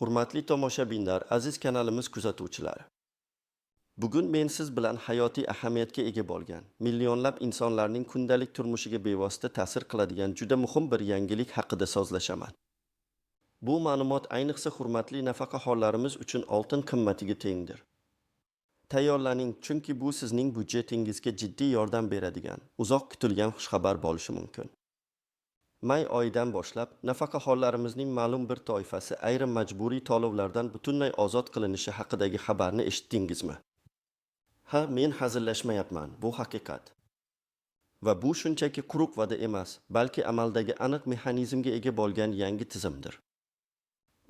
Hurmatli tomoshabinlar, aziz kanalimiz kuzatuvchilari. Bugun men siz bilan hayotiy ahamiyatga ega bo'lgan, millionlab insonlarning kundalik turmushiga bevosita ta'sir qiladigan juda muhim bir yangilik haqida so'zlashaman. Bu ma'lumot ayniqsa hurmatli nafaqaxorlarimiz uchun oltin qimmatiga tengdir. Tayyorlaning, chunki bu sizning byudjetingizga jiddiy yordam beradigan, uzoq kutilgan xushxabar bo'lishi mumkin. May oyidan boshlab nafaqaxorlarimizning ma'lum bir toifasi ayrim majburiy to'lovlardan butunlay ozod qilinishi haqidagi xabarni eshitdingizmi? Ha, men hazillashmayapman, bu haqiqat. Va bu shunchaki quruq va'da emas, balki amaldagi aniq mexanizmga ega bo'lgan yangi tizimdir.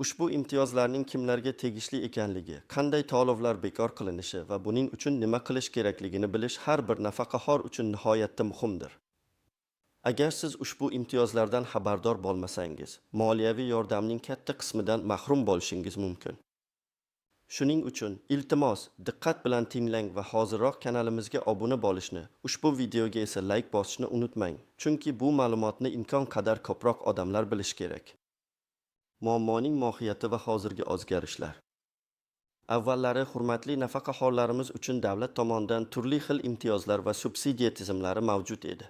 Ushbu imtiyozlarning kimlarga tegishli ekanligi, qanday to'lovlar bekor qilinishi va buning uchun nima qilish kerakligini bilish har bir nafaqaxor uchun nihoyatda muhimdir. Agar siz ushbu imtiyozlardan xabardor bo'lmasangiz, moliyaviy yordamning katta qismidan mahrum bo'lishingiz mumkin. Shuning uchun, iltimos, diqqat bilan tinglang va hoziroq kanalimizga obuna bo'lishni, ushbu videoga esa layk bosishni unutmang, chunki bu ma'lumotni imkon qadar ko'proq odamlar bilishi kerak. Muammoning mohiyati va hozirgi o'zgarishlar. Avvallari hurmatli nafaqaxorlarimiz uchun davlat tomonidan turli xil imtiyozlar va subsidiya tizimlari mavjud edi.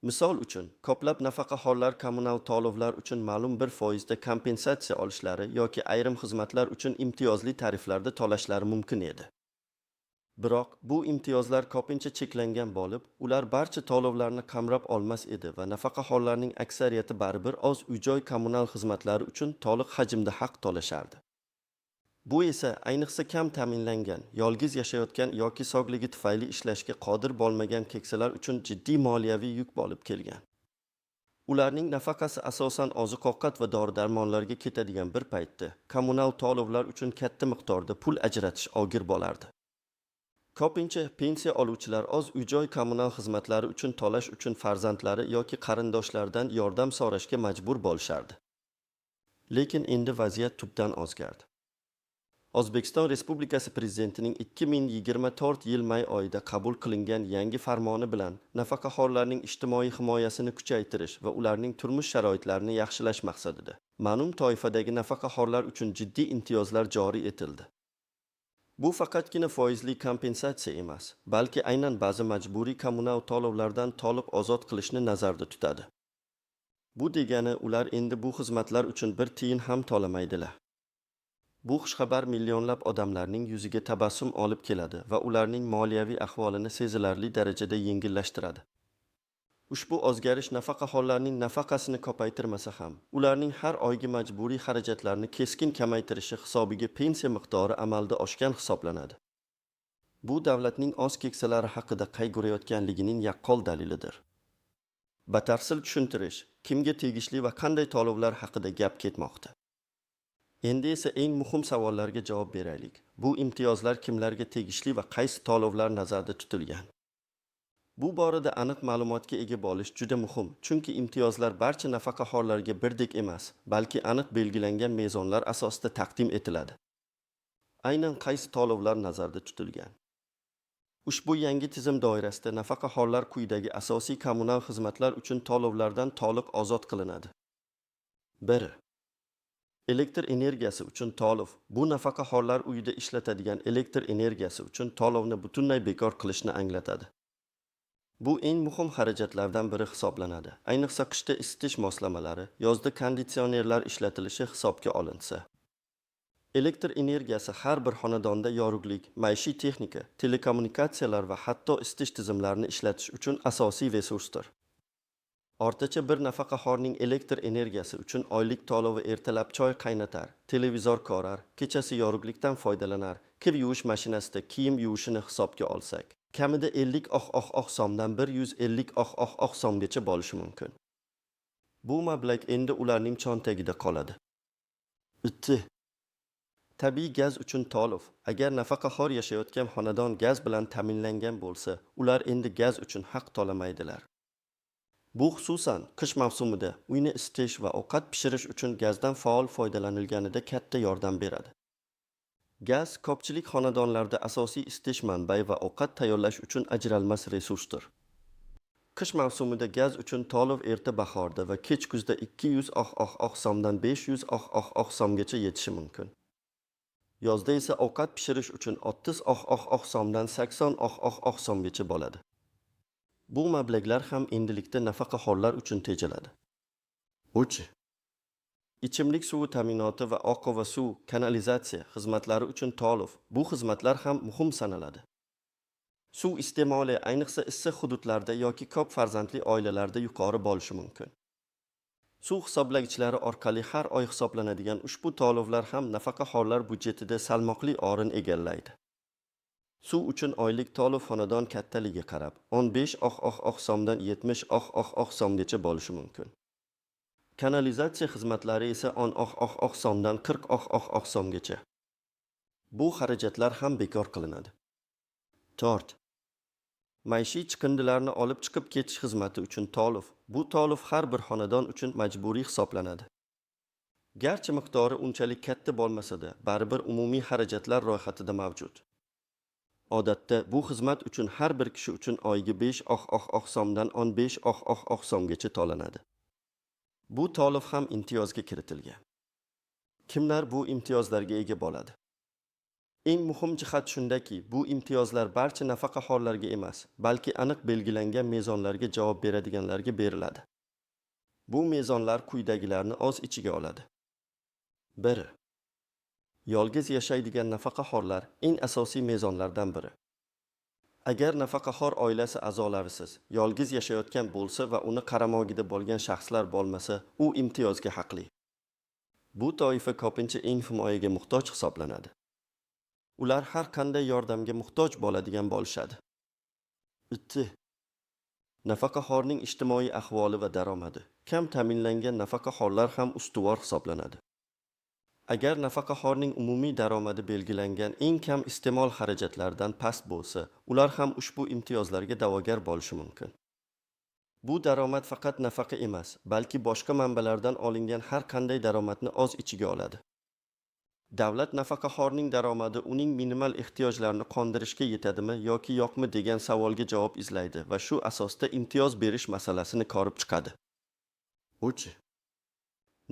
Misol uchun, ko'plab nafaqaxorlar kommunal to'lovlar uchun ma'lum bir foizda kompensatsiya olishlari yoki ayrim xizmatlar uchun imtiyozli tariflarda to'lashlari mumkin edi. Biroq bu imtiyozlar ko'pincha cheklangan bo'lib, ular barcha to'lovlarni qamrab olmas edi va nafaqaxorlarning aksariyati baribir oz uy-joy kommunal xizmatlari uchun to'liq hajmda haq to'lashardi. Bu esa ayniqsa kam ta'minlangan, yolg'iz yashayotgan yoki sog'ligi tufayli ishlashga qodir bo'lmagan keksalar uchun jiddiy moliyaviy yuk bo'lib kelgan. Ularning nafaqasi asosan oziq-ovqat va dori-darmonlarga ketadigan bir paytda kommunal to'lovlar uchun katta miqdorda pul ajratish og'ir bo'lardi. Ko'pincha pensiya oluvchilar oz uy-joy kommunal xizmatlari uchun to'lash uchun farzandlari yoki qarindoshlaridan yordam so'rashga majbur bo'lishardi. Lekin endi vaziyat tubdan o'zgardi. O'zbekiston Respublikasi Prezidentining 2024 yil may oyida qabul qilingan yangi farmoni bilan nafaqaxorlarning ijtimoiy himoyasini kuchaytirish va ularning turmush sharoitlarini yaxshilash maqsadida ma'lum toifadagi nafaqaxorlar uchun jiddiy imtiyozlar joriy etildi. Bu faqatgina foizli kompensatsiya emas, balki aynan ba'zi majburiy kommunal to'lovlardan to'liq ozod qilishni nazarda tutadi. Bu degani ular endi bu xizmatlar uchun bir tiyin ham to'lamaydilar. Bu xushxabar millionlab odamlarning yuziga tabassum olib keladi va ularning moliyaviy ahvolini sezilarli darajada yengillashtiradi. Ushbu o'zgarish nafaqaxorlarning nafaqasini ko'paytirmasa ham, ularning har oygi majburiy xarajatlarini keskin kamaytirishi hisobiga pensiya miqdori amalda oshgan hisoblanadi. Bu davlatning o'z keksalari haqida qayg'urayotganligining yaqqol dalilidir. Batafsil tushuntirish, kimga tegishli va qanday to'lovlar haqida gap ketmoqda. Endi esa eng muhim savollarga javob beraylik. Bu imtiyozlar kimlarga tegishli va qaysi to'lovlar nazarda tutilgan? Bu borada aniq ma'lumotga ega bo'lish juda muhim, chunki imtiyozlar barcha nafaqaxorlarga birdek emas, balki aniq belgilangan mezonlar asosida taqdim etiladi. Aynan qaysi to'lovlar nazarda tutilgan? Ushbu yangi tizim doirasida nafaqaxorlar quyidagi asosiy kommunal xizmatlar uchun to'lovlardan to'liq ozod qilinadi. 1. Elektr energiyasi uchun to'lov. Bu nafaqaxorlar uyida ishlatadigan elektr energiyasi uchun to'lovni butunlay bekor qilishni anglatadi. Bu eng muhim xarajatlardan biri hisoblanadi. Ayniqsa qishda isitish moslamalari, yozda konditsionerlar ishlatilishi hisobga olinsa. Elektr energiyasi har bir xonadonda yorug'lik, maishiy texnika, telekommunikatsiyalar va hatto isitish tizimlarini ishlatish uchun asosiy resursdir. O'rtacha bir nafaqaxorning elektr energiyasi uchun oylik to'lovi ertalab choy qaynatar, televizor ko'rar, kechasi yorug'likdan foydalanar, kir yuvish mashinasida kiyim yuvishini hisobga olsak, kamida 50 oh oh oh so'mdan 150 oh oh oh so'mgacha bo'lishi mumkin. Bu mablag' endi ularning cho'ntagida qoladi. 2. Tabiiy gaz uchun to'lov. Agar nafaqaxor yashayotgan xonadon gaz bilan ta'minlangan bo'lsa, ular endi gaz uchun haq to'lamaydilar. Bu xususan qish mavsumida uyni isitish va ovqat pishirish uchun gazdan faol foydalanilganida katta yordam beradi. Gaz ko'pchilik xonadonlarda asosiy isitish manbai va ovqat tayyorlash uchun ajralmas resursdir. Qish mavsumida gaz uchun to'lov erta bahorda va kech kuzda 200 so'mdan 500 so'mgacha yetishi mumkin. Yozda esa ovqat pishirish uchun 60 so'mdan 80 so'mgacha bo'ladi. Bu mablag'lar ham endilikda nafaqaxo'rlar uchun tejaladi. 3. Ichimlik suvi ta'minoti va oqova suv, kanalizatsiya xizmatlari uchun to'lov. Bu xizmatlar ham muhim sanaladi. Suv iste'moli ayniqsa issiq hududlarda yoki ko'p farzandli oilalarda yuqori bo'lishi mumkin. Suv hisoblagichlari orqali har oy hisoblanadigan ushbu to'lovlar ham nafaqaxo'rlar byudjetida salmoqli o'rin egallaydi. Suv uchun oylik to'lov xonadon kattaligiga qarab 15 so'mdan 70 so'mgacha bo'lishi mumkin. Kanalizatsiya xizmatlari esa 10 so'mdan 40 so'mgacha. Bu xarajatlar ham bekor qilinadi. 4. Maishiy chiqindilarni olib chiqib ketish xizmati uchun to'lov. Bu to'lov har bir xonadon uchun majburiy hisoblanadi. Garchi miqdori unchalik katta bo'lmasa-da, baribir umumiy xarajatlar ro'yxatida mavjud. Odatda bu xizmat uchun har bir kishi uchun oyiga 5 so'mdan 15 so'mgacha to'lanadi. Bu to'lov ham imtiyozga kiritilgan. Kimlar bu imtiyozlarga ega bo'ladi? Eng muhim jihat shundaki, bu imtiyozlar barcha nafaqaxo'rlarga emas, balki aniq belgilangan mezonlarga javob beradiganlarga beriladi. Bu mezonlar quyidagilarni o'z ichiga oladi. 1. Yolg'iz yashaydigan nafaqaxo'rlar eng asosiy mezonlardan biri. Agar nafaqaxo'r oilasi a'zolarisiz yolg'iz yashayotgan bo'lsa va uni qaramog'ida bo'lgan shaxslar bo'lmasa, u imtiyozga haqli. Bu toifa ko'pincha eng himoyaga muhtoj hisoblanadi. Ular har qanday yordamga muhtoj bo'ladigan bo'lishadi. 2. Nafaqaxo'rning ijtimoiy ahvoli va daromadi. Kam ta'minlangan nafaqaxo'rlar ham ustuvor hisoblanadi. Agar nafaqaxo'rning umumiy daromadi belgilangan eng kam iste'mol xarajatlaridan past bo'lsa, ular ham ushbu imtiyozlarga da'vogar bo'lishi mumkin. Bu daromad faqat nafaqa emas, balki boshqa manbalardan olingan har qanday daromadni o'z ichiga oladi. Davlat nafaqaxo'rning daromadi uning minimal ehtiyojlarini qondirishga yetadimi yoki yo'qmi degan savolga javob izlaydi va shu asosda imtiyoz berish masalasini ko'rib chiqadi. 3.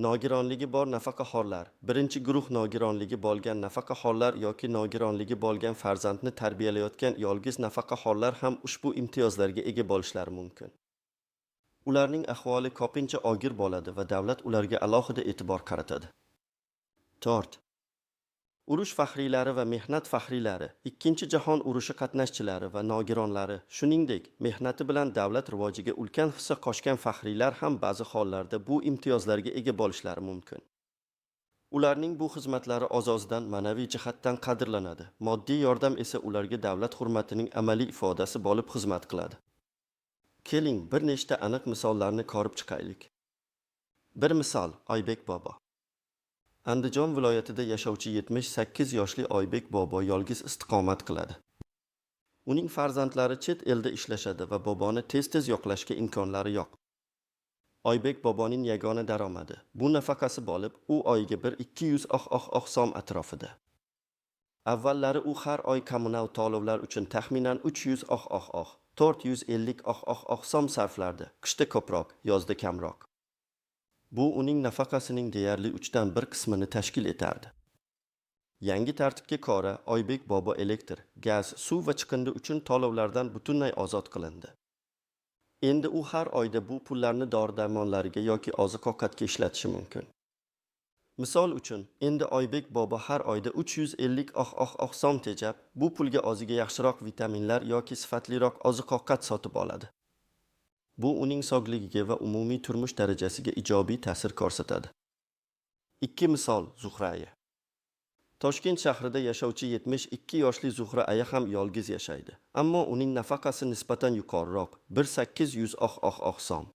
Nogironligi bor nafaqaxo'rlar, birinchi guruh nogironligi bo'lgan nafaqaxo'rlar yoki nogironligi bo'lgan farzandni tarbiyalayotgan yolg'iz nafaqaxo'rlar ham ushbu imtiyozlarga ega bo'lishlari mumkin. Ularning ahvoli ko'pincha og'ir bo'ladi va davlat ularga alohida e'tibor qaratadi. 4. Urush faxriylari va mehnat faxriylari, Ikkinchi jahon urushi qatnashchilari va nogironlari, shuningdek, mehnati bilan davlat rivojiga ulkan hissa qo'shgan faxriylar ham ba'zi hollarda bu imtiyozlarga ega bo'lishlari mumkin. Ularning bu xizmatlari oz-ozdan ma'naviy jihatdan qadrlanadi. Moddiy yordam esa ularga davlat hurmatining amaliy ifodasi bo'lib xizmat qiladi. Keling, bir nechta aniq misollarni ko'rib chiqaylik. Bir misol, Oybek bobo. Andijon viloyatida yashovchi 78 yoshli Oybek bobo yolg'iz istiqomat qiladi. Uning farzandlari chet elda ishlashadi va boboni tez-tez yo'qlashga imkonlari yo'q. Oybek boboning yagona daromadi bu nafaqasi bo'lib, u oyiga bir 200 so'm atrofida. Avvallari u har oy kommunal to'lovlar uchun taxminan 300 450 so'm sarflardi. Qishda ko'proq, yozda kamroq. Bu uning nafaqasining deyarli 1/3 qismini tashkil etardi. Yangi tartibga ko'ra, Oybek bobo elektr, gaz, suv va chiqindi uchun to'lovlardan butunlay ozod qilindi. Endi u har oyda bu pullarni dori-darmonlariga yoki oziq-ovqatga ishlatishi mumkin. Misol uchun, endi Oybek bobo har oyda 350 so'm tejab, bu pulga o'ziga yaxshiroq vitaminlar yoki sifatliroq oziq-ovqat sotib oladi. Bu uning sog'ligiga va umumiy turmush darajasiga ijobiy ta'sir ko'rsatadi. 2 misol, Zuhra aya. Toshkent shahrida yashovchi 72 yoshli Zuhra aya ham yolg'iz yashaydi. Ammo uning nafaqasi nisbatan yuqoriroq, 1800 so'm.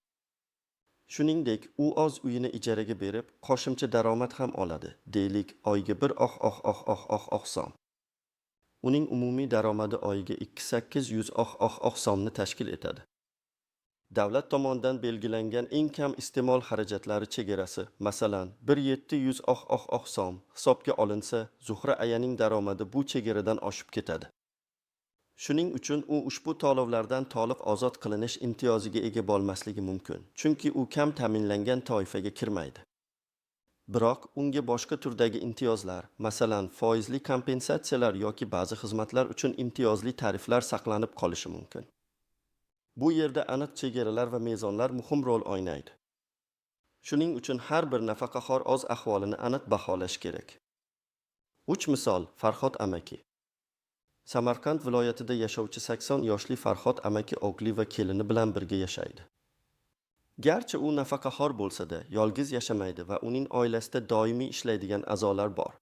Shuningdek, u o'z uyini ijaraga berib, qo'shimcha daromad ham oladi. Deylik, oyiga 1 so'm. Uning umumiy daromadi oyiga 2800 so'mni tashkil etadi. Davlat tomonidan belgilangan eng kam iste'mol xarajatlari chegarasi, masalan, 1700 so'm hisobga olinsa, Zuhra ayaning daromadi bu chegaradan oshib ketadi. Shuning uchun u ushbu to'lovlardan to'liq ozod qilinish imtiyoziga ega bo'lmasligi mumkin, chunki u kam ta'minlangan toifaga kirmaydi. Biroq unga boshqa turdagi imtiyozlar, masalan, foizli kompensatsiyalar yoki ba'zi xizmatlar uchun imtiyozli tariflar saqlanib qolishi mumkin. Bu yerda aniq chegaralar va mezonlar muhim rol o'ynaydi. Shuning uchun har bir nafaqaxo'r o'z ahvolini aniq baholash kerak. 3 misol: Farhod amaki. Samarqand viloyatida yashovchi 80 yoshli Farhod amaki o'g'li va kelini bilan birga yashaydi. Garchi u nafaqaxo'r bo'lsa-da, yolg'iz yashamaydi va uning oilasida doimiy ishlaydigan a'zolar bor.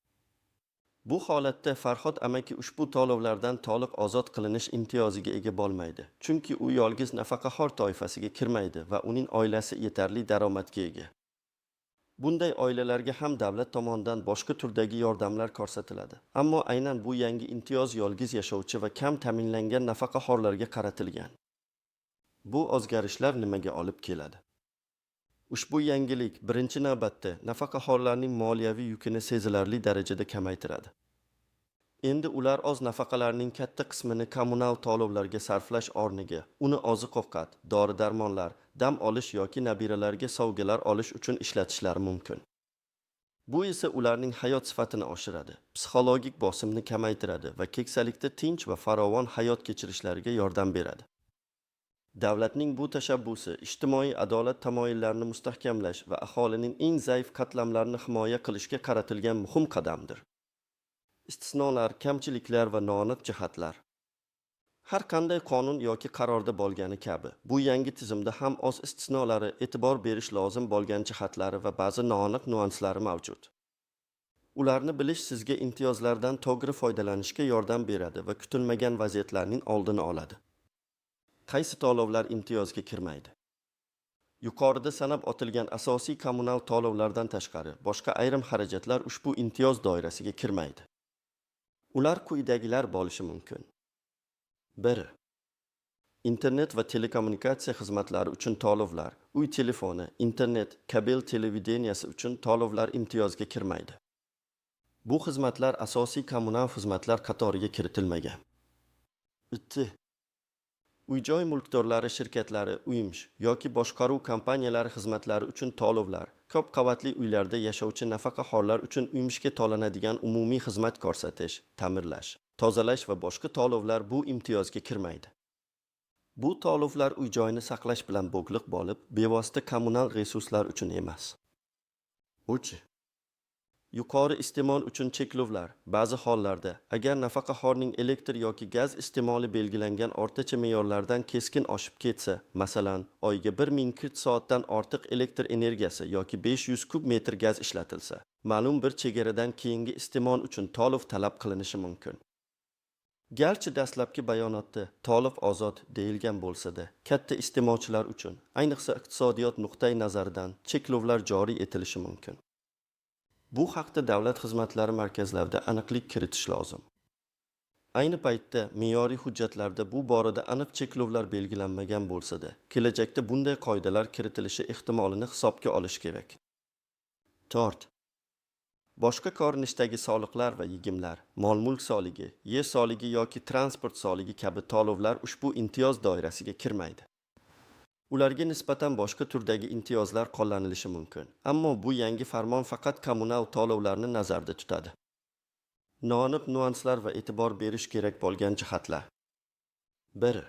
Bu holatda Farhod amaki ushbu to'lovlardan to'liq ozod qilinish imtiyoziga ega bo'lmaydi, chunki u yolg'iz nafaqaxo'r toifasiga kirmaydi va uning oilasi yetarli daromadga ega. Bunday oilalarga ham davlat tomonidan boshqa turdagi yordamlar ko'rsatiladi. Ammo aynan bu yangi imtiyoz yolg'iz yashovchi va kam ta'minlangan nafaqaxo'rlarga qaratilgan. Bu o'zgarishlar nimaga olib keladi? Ushbu yangilik birinchi navbatda nafaqaxo'rlarning moliyaviy yukini sezilarli darajada kamaytiradi. Endi ular o'z nafaqalarining katta qismini kommunal to'lovlarga sarflash o'rniga uni oziq-ovqat, dori-darmonlar, dam olish yoki nabiralarga sovg'alar olish uchun ishlatishlari mumkin. Bu esa ularning hayot sifatini oshiradi, psixologik bosimni kamaytiradi va keksalikda tinch va farovon hayot kechirishlariga yordam beradi. Davlatning bu tashabbusi ijtimoiy adolat tamoyillarini mustahkamlash va aholining eng zaif qatlamlarini himoya qilishga qaratilgan muhim qadamdir. Istisnolar, kamchiliklar va noaniq jihatlar. Har qanday qonun yoki qarorda bo'lgani kabi, bu yangi tizimda ham o'z istisnolari, e'tibor berish lozim bo'lgan jihatlari va ba'zi noaniq nyuanslari mavjud. Ularni bilish sizga imtiyozlardan to'g'ri foydalanishga yordam beradi va kutilmagan vaziyatlarning oldini oladi. Qaysi to'lovlar imtiyozga kirmaydi? Yuqorida sanab o'tilgan asosiy kommunal to'lovlardan tashqari boshqa ayrim xarajatlar ushbu imtiyoz doirasiga kirmaydi. Ular quyidagilar bo'lishi mumkin. 1. Internet va telekommunikatsiya xizmatlari uchun to'lovlar, uy telefoni, internet, kabel televideniyasi uchun to'lovlar imtiyozga kirmaydi. Bu xizmatlar asosiy kommunal xizmatlar qatoriga kiritilmagan. 2. Uy-joy mulkdorlari shirkatlari, UYMSH yoki boshqaruv kompaniyalari xizmatlari uchun to'lovlar, ko'p qavatli uylarda yashovchi nafaqaxo'rlar uchun UYMSHga to'lanadigan umumiy xizmat ko'rsatish, ta'mirlash, tozalash va boshqa to'lovlar bu imtiyozga kirmaydi. Bu to'lovlar uy-joyni saqlash bilan bog'liq bo'lib, bevosita kommunal resurslar uchun emas. 3. Yuqori iste'mol uchun cheklovlar. Ba'zi hollarda, agar nafaqaxo'rning elektr yoki gaz iste'moli belgilangan o'rtacha me'yorlardan keskin oshib ketsa, masalan, oyiga 1040 soatdan ortiq elektr energiyasi yoki 500 kub metr gaz ishlatilsa, ma'lum bir chegaradan keyingi iste'mol uchun to'lov talab qilinishi mumkin. Garchi dastlabki bayonotda to'liq ozod deyilgan bo'lsa-da, katta iste'molchilar uchun, ayniqsa iqtisodiyot nuqtai nazaridan cheklovlar joriy etilishi mumkin. Bu haqda davlat xizmatlari markazlarida aniqlik kiritish lozim. Ayni paytda me'yoriy hujjatlarda bu borada aniq cheklovlar belgilanmagan bo'lsa-da, kelajakda bunday qoidalar kiritilishi ehtimolini hisobga olish kerak. 4. Boshqa ko'rinishdagi soliqlar va yig'imlar, mol-mulk soligi, yer soligi yoki transport soligi kabi to'lovlar ushbu imtiyoz doirasiga kirmaydi. Ularga nisbatan boshqa turdagi imtiyozlar qo'llanilishi mumkin. Ammo bu yangi farmon faqat kommunal to'lovlarni nazarda tutadi. Noaniq nyuanslar va e'tibor berish kerak bo'lgan jihatlar. 1.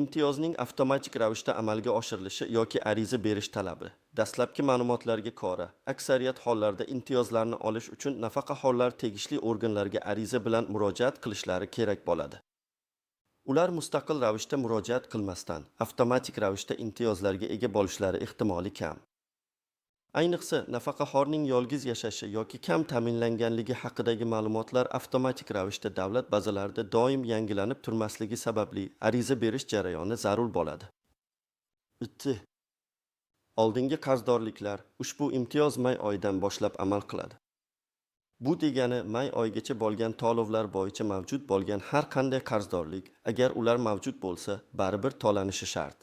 Imtiyozning avtomatik ravishda amalga oshirilishi yoki ariza berish talabi. Dastlabki ma'lumotlarga ko'ra, aksariyat hollarda imtiyozlarni olish uchun nafaqaxo'rlar tegishli organlarga ariza bilan murojaat qilishlari kerak bo'ladi. Ular mustaqil ravishda murojaat qilmasdan, avtomatik ravishda imtiyozlarga ega bo'lishlari ehtimoli kam. Ayniqsa, nafaqaxo'rning yolg'iz yashashi yoki kam ta'minlanganligi haqidagi ma'lumotlar avtomatik ravishda davlat bazalarida doim yangilanib turmasligi sababli ariza berish jarayoni zarur bo'ladi. 2. Oldingi qarzdorliklar. Ushbu imtiyoz may oyidan boshlab amal qiladi. Bu degani may oyigacha bo'lgan to'lovlar bo'yicha mavjud bo'lgan har qanday qarzdorlik, agar ular mavjud bo'lsa, baribir to'lanishi shart.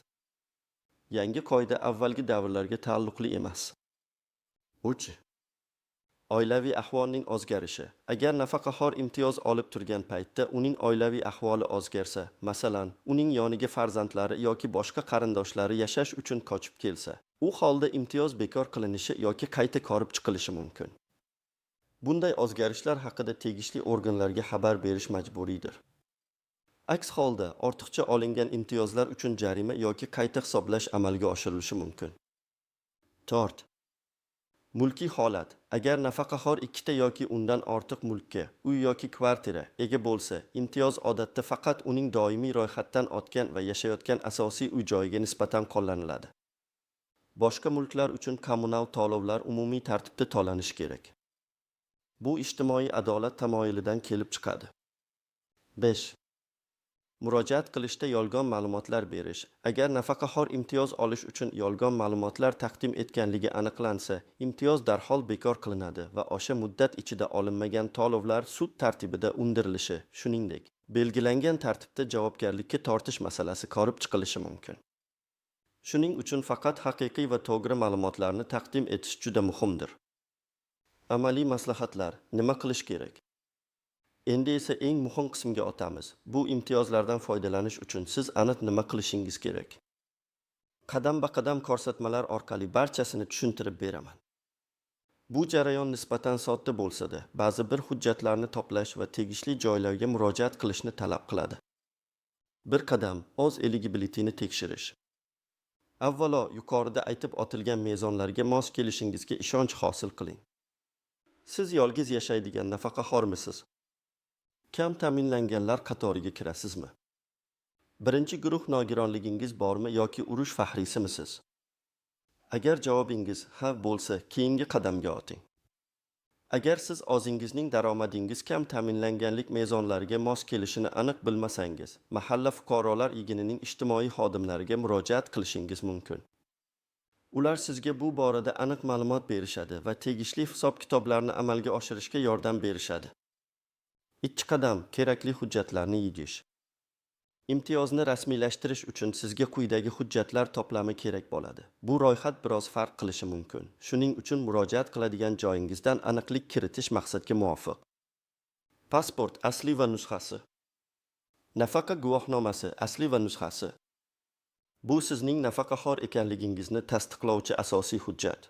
Yangi qoida avvalgi davrlarga taalluqli emas. 3. Oilaviy ahvolning o'zgarishi. Agar nafaqaxo'r imtiyoz olib turgan paytda uning oilaviy ahvoli o'zgarsa, masalan, uning yoniga farzandlari yoki boshqa qarindoshlari yashash uchun ko'chib kelsa, u holda imtiyoz bekor qilinishi yoki qayta ko'rib chiqilishi mumkin. Bunday o'zgarishlar haqida tegishli organlarga xabar berish majburiydir. Aks holda ortiqcha olingan imtiyozlar uchun jarima yoki qayta hisoblash amalga oshirilishi mumkin. 4. Mulkiy holat. Agar nafaqaxo'r ikkita yoki undan ortiq mulkka, uy yoki kvartira ega bo'lsa, imtiyoz odatda faqat uning doimiy ro'yxatdan o'tgan va yashayotgan asosiy uy joyiga nisbatan qo'llaniladi. Boshqa mulklar uchun kommunal to'lovlar umumiy tartibda to'lanishi kerak. Bu ijtimoiy adolat tamoyilidan kelib chiqadi. 5. Murojaat qilishda yolg'on ma'lumotlar berish. Agar nafaqaxo'r imtiyoz olish uchun yolg'on ma'lumotlar taqdim etganligi aniqlansa, imtiyoz darhol bekor qilinadi va o'sha muddat ichida olinmagan to'lovlar sud tartibida undirilishi, shuningdek, belgilangan tartibda javobgarlikka tortish masalasi ko'rib chiqilishi mumkin. Shuning uchun faqat haqiqiy va to'g'ri ma'lumotlarni taqdim etish juda muhimdir. Amaliy maslahatlar. Nima qilish kerak? Endi esa eng muhim qismga o'tamiz. Bu imtiyozlardan foydalanish uchun siz aniq nima qilishingiz kerak? Qadam-ba-qadam ko'rsatmalar orqali barchasini tushuntirib beraman. Bu jarayon nisbatan sodda bo'lsa-da, ba'zi bir hujjatlarni to'plash va tegishli joylarga murojaat qilishni talab qiladi. Bir qadam: o'z eligibilityni tekshirish. Avvalo, yuqorida aytib o'tilgan mezonlarga mos kelishingizga ishonch hosil qiling. Siz yolg'iz yashaydigan nafaqaxo'rmisiz? Kam ta'minlanganlar qatoriga kirasizmi? Birinchi guruh nogironligingiz bormi yoki urush faxriymisiz? Agar javobingiz ha bo'lsa, keyingi qadamga o'ting. Agar siz o'zingizning daromadingiz kam ta'minlanganlik mezonlariga mos kelishini aniq bilmasangiz, mahalla fuqarolar yig'inining ijtimoiy xodimlariga murojaat qilishingiz mumkin. Ular sizga bu borada aniq ma'lumot berishadi va tegishli hisob-kitoblarni amalga oshirishga yordam berishadi. Ikki qadam: kerakli hujjatlarni yig'ish. Imtiyozni rasmiylashtirish uchun sizga quyidagi hujjatlar to'plami kerak bo'ladi. Bu ro'yxat biroz farq qilishi mumkin. Shuning uchun murojaat qiladigan joyingizdan aniqlik kiritish maqsadga muvofiq. Pasport asli va nusxasi. Nafaqa guvohnomasi asli va nusxasi. Bu sizning nafaqaxo'r ekanligingizni tasdiqlovchi asosiy hujjat.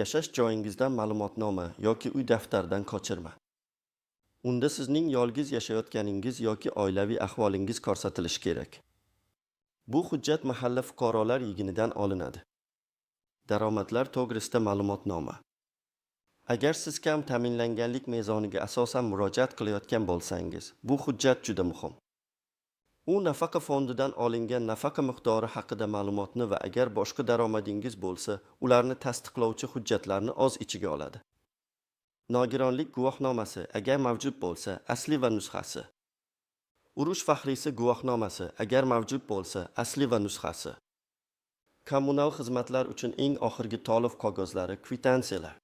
Yashash joyingizdan ma'lumotnoma yoki uy daftaridan ko'chirma. Unda sizning yolg'iz yashayotganingiz yoki oilaviy ahvolingiz ko'rsatilishi kerak. Bu hujjat mahalla fuqarolar yig'inidan olinadi. Daromadlar to'g'risida ma'lumotnoma. Agar siz kam ta'minlanganlik mezoniga asosan murojaat qilayotgan bo'lsangiz, bu hujjat juda muhim. U nafaqa fondidan olingan nafaqa miqdori haqida ma'lumotni va agar boshqa daromadingiz bo'lsa, ularni tasdiqlovchi hujjatlarni o'z ichiga oladi. Nogironlik guvohnomasi, agar mavjud bo'lsa, asli va nusxasi. Urush faxriysi guvohnomasi, agar mavjud bo'lsa, asli va nusxasi. Kommunal xizmatlar uchun eng oxirgi to'lov qog'ozlari, kvitansiyalar.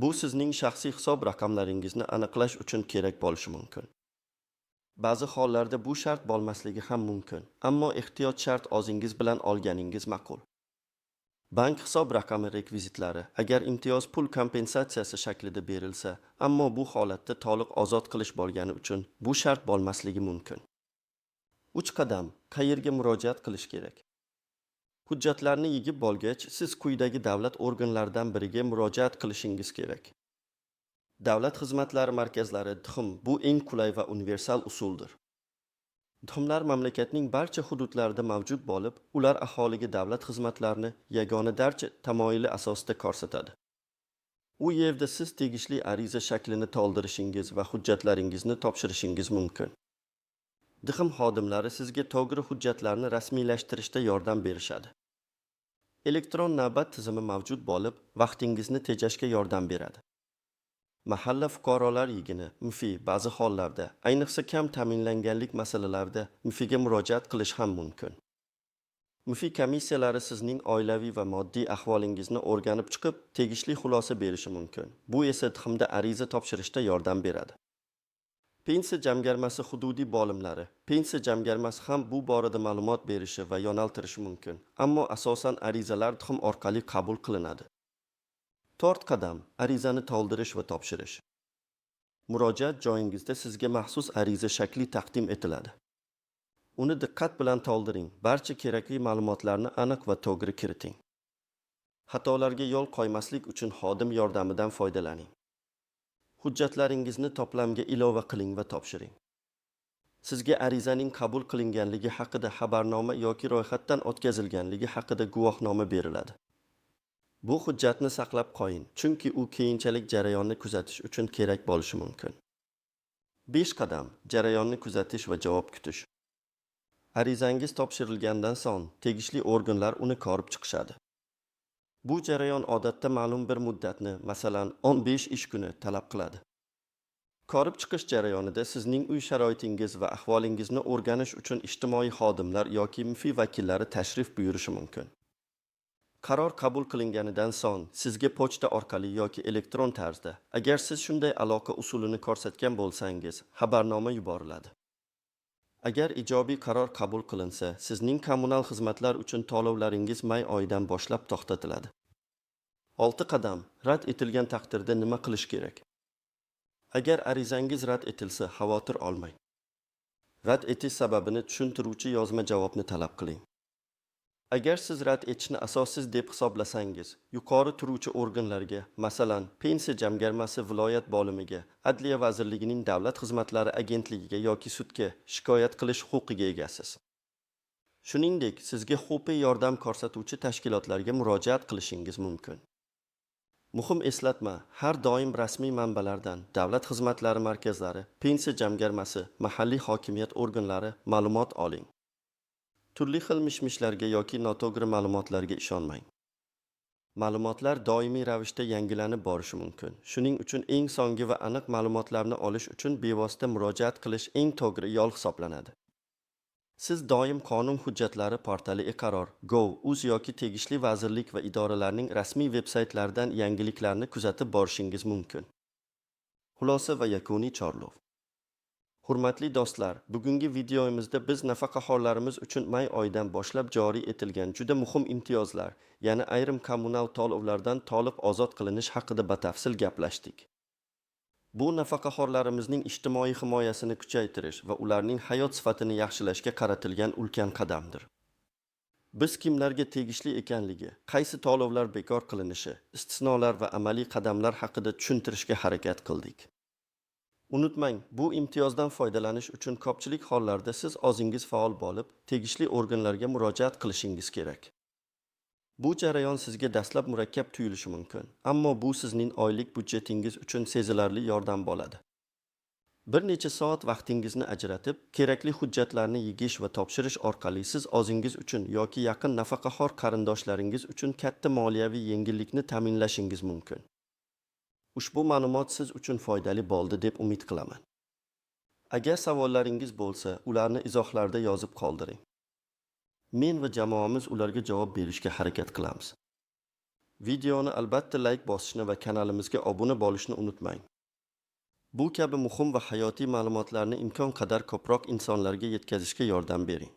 Bu sizning shaxsiy hisob raqamlaringizni aniqlash uchun kerak bo'lishi mumkin. Ba'zi hollarda bu shart bo'lmasligi ham mumkin, ammo ehtiyot shart o'zingiz bilan olganingiz ma'qul. Bank hisob raqami rekvizitlari, agar imtiyoz pul kompensatsiyasi shaklida berilsa, ammo bu holatda to'liq ozod qilish bo'lgani uchun bu shart bo'lmasligi mumkin. 3 qadam: qayerga murojaat qilish kerak? Hujjatlarni yig'ib bo'lgach, siz quyidagi davlat organlaridan biriga murojaat qilishingiz kerak. Davlat xizmatlari markazlari, DXM, bu eng qulay va universal usuldir. DXMlar mamlakatning barcha hududlarida mavjud bo'lib, ular aholiga davlat xizmatlarini yagona darcha tamoyili asosida ko'rsatadi. U yerda siz tegishli ariza shaklini to'ldirishingiz va hujjatlaringizni topshirishingiz mumkin. DXM xodimlari sizga to'g'ri hujjatlarni rasmiylashtirishda yordam berishadi. Elektron navbat tizimi mavjud bo'lib, vaqtingizni tejashga yordam beradi. Mahalla fuqarolar yig'ini, MFI, ba'zi hollarda, ayniqsa kam ta'minlanganlik masalalarida MFIga murojaat qilish ham mumkin. MFI komissiyalari sizning oilaviy va moddiy ahvolingizni o'rganib chiqib, tegishli xulosa berishi mumkin. Bu esa DXMda ariza topshirishda yordam beradi. Pensiya jamg'armasi hududiy bo'limlari. Pensiya jamg'armasi ham bu borada ma'lumot berishi va yo'naltirishi mumkin, ammo asosan arizalar DXM orqali qabul qilinadi. 4 qadam: arizani to'ldirish va topshirish. Murojaat joyingizda sizga maxsus ariza shakli taqdim etiladi. Uni diqqat bilan to'ldiring, barcha kerakli ma'lumotlarni aniq va to'g'ri kiriting. Xatolarga yo'l qo'ymaslik uchun xodim yordamidan foydalaning. Hujjatlaringizni to'plamga ilova qiling va topshiring. Sizga arizaning qabul qilinganligi haqida xabarnoma yoki ro'yxatdan o'tkazilganligi haqida guvohnoma beriladi. Bu hujjatni saqlab qo'ying, chunki u keyinchalik jarayonni kuzatish uchun kerak bo'lishi mumkin. 5 qadam: jarayonni kuzatish va javob kutish. Arizangiz topshirilgandan so'ng tegishli organlar uni ko'rib chiqishadi. Bu jarayon odatda ma'lum bir muddatni, masalan, 15 ish kuni talab qiladi. Ko'rib chiqish jarayonida sizning uy sharoitingiz va ahvolingizni o'rganish uchun ijtimoiy xodimlar yoki MFI vakillari tashrif buyurishi mumkin. Qaror qabul qilinganidan so'ng sizga pochta orqali yoki elektron tarzda, agar siz shunday aloqa usulini ko'rsatgan bo'lsangiz, xabarnoma yuboriladi. Agar ijobiy qaror qabul qilinsa, sizning kommunal xizmatlar uchun to'lovlaringiz may oyidan boshlab to'xtatiladi. 6 qadam: rad etilgan taqdirda nima qilish kerak? Agar arizangiz rad etilsa, xavotir olmang. Rad etish sababini tushuntiruvchi yozma javobni talab qiling. Agar siz rad etishni asossiz deb hisoblasangiz, yuqori turuvchi organlarga, masalan, Pensiya jamg'armasi viloyat bo'limiga, Adliya vazirligining Davlat xizmatlari agentligiga yoki sudga shikoyat qilish huquqiga egasiz. Shuningdek, sizga huquqiy yordam ko'rsatuvchi tashkilotlarga murojaat qilishingiz mumkin. Muhim eslatma: har doim rasmiy manbalardan, davlat xizmatlari markazlari, pensiya jamg'armasi, mahalliy hokimiyat organlari ma'lumot oling. Turli xil mish-mishlarga yoki noto'g'ri ma'lumotlarga ishonmang. Ma'lumotlar doimiy ravishda yangilanib borishi mumkin. Shuning uchun eng so'nggi va aniq ma'lumotlarni olish uchun bevosita murojaat qilish eng to'g'ri yo'l hisoblanadi. Siz doim qonun hujjatlari portali e-qaror, gov, uz yoki tegishli vazirlik va idoralarning rasmiy veb-saytlaridan yangiliklarni kuzatib borishingiz mumkin. Xulosa va yakuniy chorlov. Hurmatli do'stlar, bugungi videomizda biz nafaqaxo'rlarimiz uchun may oyidan boshlab joriy etilgan juda muhim imtiyozlar, ya'ni ayrim kommunal to'lovlardan to'liq ozod qilinish haqida batafsil gaplashdik. Bu nafaqaxo'rlarimizning ijtimoiy himoyasini kuchaytirish va ularning hayot sifatini yaxshilashga qaratilgan ulkan qadamdir. Biz kimlarga tegishli ekanligi, qaysi to'lovlar bekor qilinishi, istisnolar va amaliy qadamlar haqida tushuntirishga harakat qildik. Unutmang, bu imtiyozdan foydalanish uchun ko'pchilik hollarda siz o'zingiz faol bo'lib, tegishli organlarga murojaat qilishingiz kerak. Bu jarayon sizga dastlab murakkab tuyulishi mumkin, ammo bu sizning oylik byudjetingiz uchun sezilarli yordam bo'ladi. Bir necha soat vaqtingizni ajratib, kerakli hujjatlarni yig'ish va topshirish orqali siz o'zingiz uchun yoki yaqin nafaqaxo'r qarindoshlaringiz uchun katta moliyaviy yengillikni ta'minlashingiz mumkin. Ushbu ma'lumot siz uchun foydali bo'ldi deb umid qilaman. Agar savollaringiz bo'lsa, ularni izohlarda yozib qoldiring. Men va jamoamiz ularga javob berishga harakat qilamiz. Videoni albatta layk bosishni va kanalimizga obuna bo'lishni unutmang. Bu kabi muhim va hayotiy ma'lumotlarni imkon qadar ko'proq insonlarga yetkazishga yordam bering.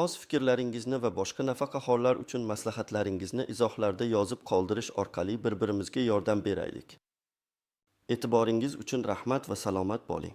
O'z fikrlaringizni va boshqa nafaqaxo'rlar uchun maslahatlaringizni izohlarda yozib qoldirish orqali bir-birimizga yordam beraylik. E'tiboringiz uchun rahmat va salomat bo'ling.